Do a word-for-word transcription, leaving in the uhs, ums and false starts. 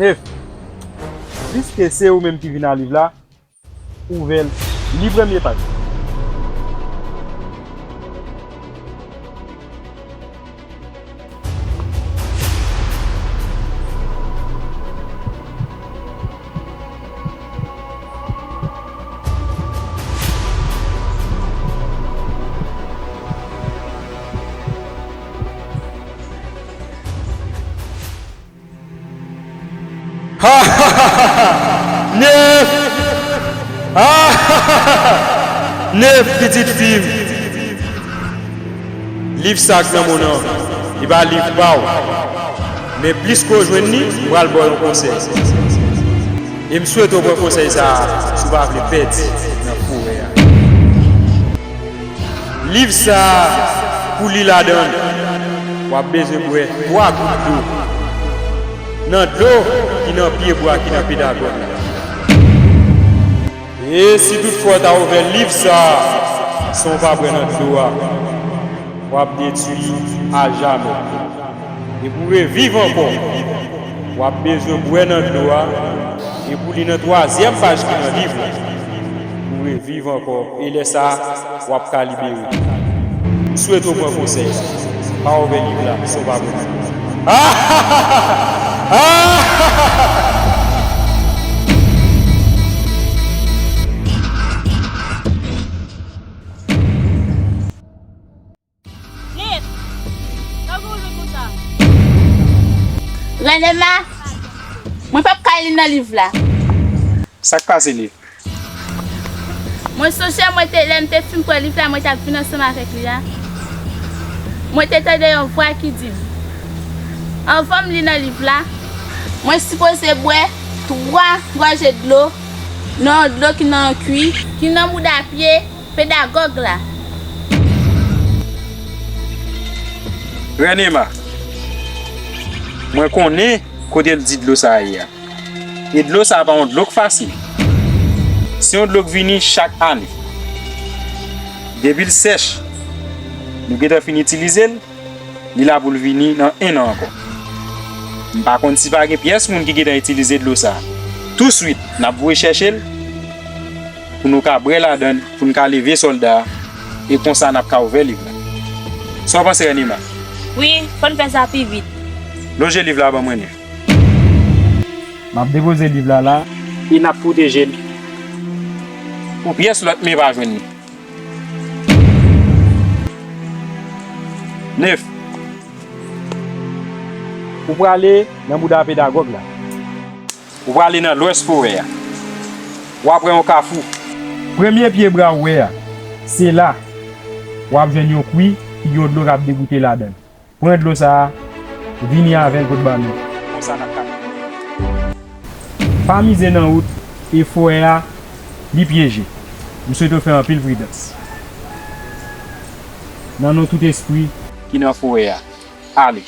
Nef, piske se ou menm ki vin a liv la, ouvè l, li premye paj. Ha, ha, ha, ha! Nef! Ha, ha, ha, ha! Nef, pitit fi m! Liv sa k nan men w nan, li pa liv pa w. Men plis ke w jwenn li, m pral ba w yon konsèy. E m swete w pran konsèy sa a si w pa vle pèdi nan forè a. Liv sa a, pou li ladan l, w ap bezwen bwè twa gout dlo nan dlo ki nan pye bwa ki nan pedagòg la. E si toutfwa w ta ouvè liv sa a san w pa bwè nan dlo a, w ap detwi ajamè. E pou w reviv ankò, w ap bezwen bwè nan dlo a, e pou w li nan twazyèm paj ki nan liv la. Pou w reviv ankò, e lè sa a, w ap ka libere. M swete w pran konsèy. Pa ouvè liv la san w pa bwè. Nef, sa w gen w jwe konsa? Rèn Ema, mwen p ap ka li nan liv la. Sa k pase, Nef? Mwen sonje mwen te, lè m te fin pran liv la, mwen t ap vin ansanm avèk li a. Mwen te tande yon vwa ki di m, anvan m li nan liv la, mwen sipoze bwè twa gòje dlo nan yon dlo ki nan yon kwi, ki nan mouda pye pedagòg la. Rèn Ema, mwen konnen kote l di dlo sa a ye a. E dlo sa a pa yon dlo k fasil. Se yon dlo k vini chak ane. Depi l sèch, nou gentan fin itilize l, li la pou l vini nan en an ankò. M pa konn si pa gen pyès moun ki gentan itilize dlo sa a. Touswit, n ap voye chèche l pou nou ka bwè ladan l, pou n ka leve sòlda a, e konsa n ap ka ouvè liv la. Sa w panse, Rèn Ema? Wi, fò n fè sa pi vit. Lonje liv la ban mwen, Nef. M ap depoze liv la la, e n ap pwoteje l pou pyès lòt men pa jwenn li. Nef. Ou prale nan mouda pedagòg la. Ou prale nan lwès forè a. W ap wè yon kafou. Premye pye bwa ou wè a, se la w ap jwenn yon kwi ki gen yon dlo k ap degoute ladan l. Pran dlo sa a, vini avè l kot bann nou. Konsa n ap ka. Pa mize nan wout e forè a, li pyeje. M swete w fè anpil pridans. Nan non tout espri ki nan forè a, ale.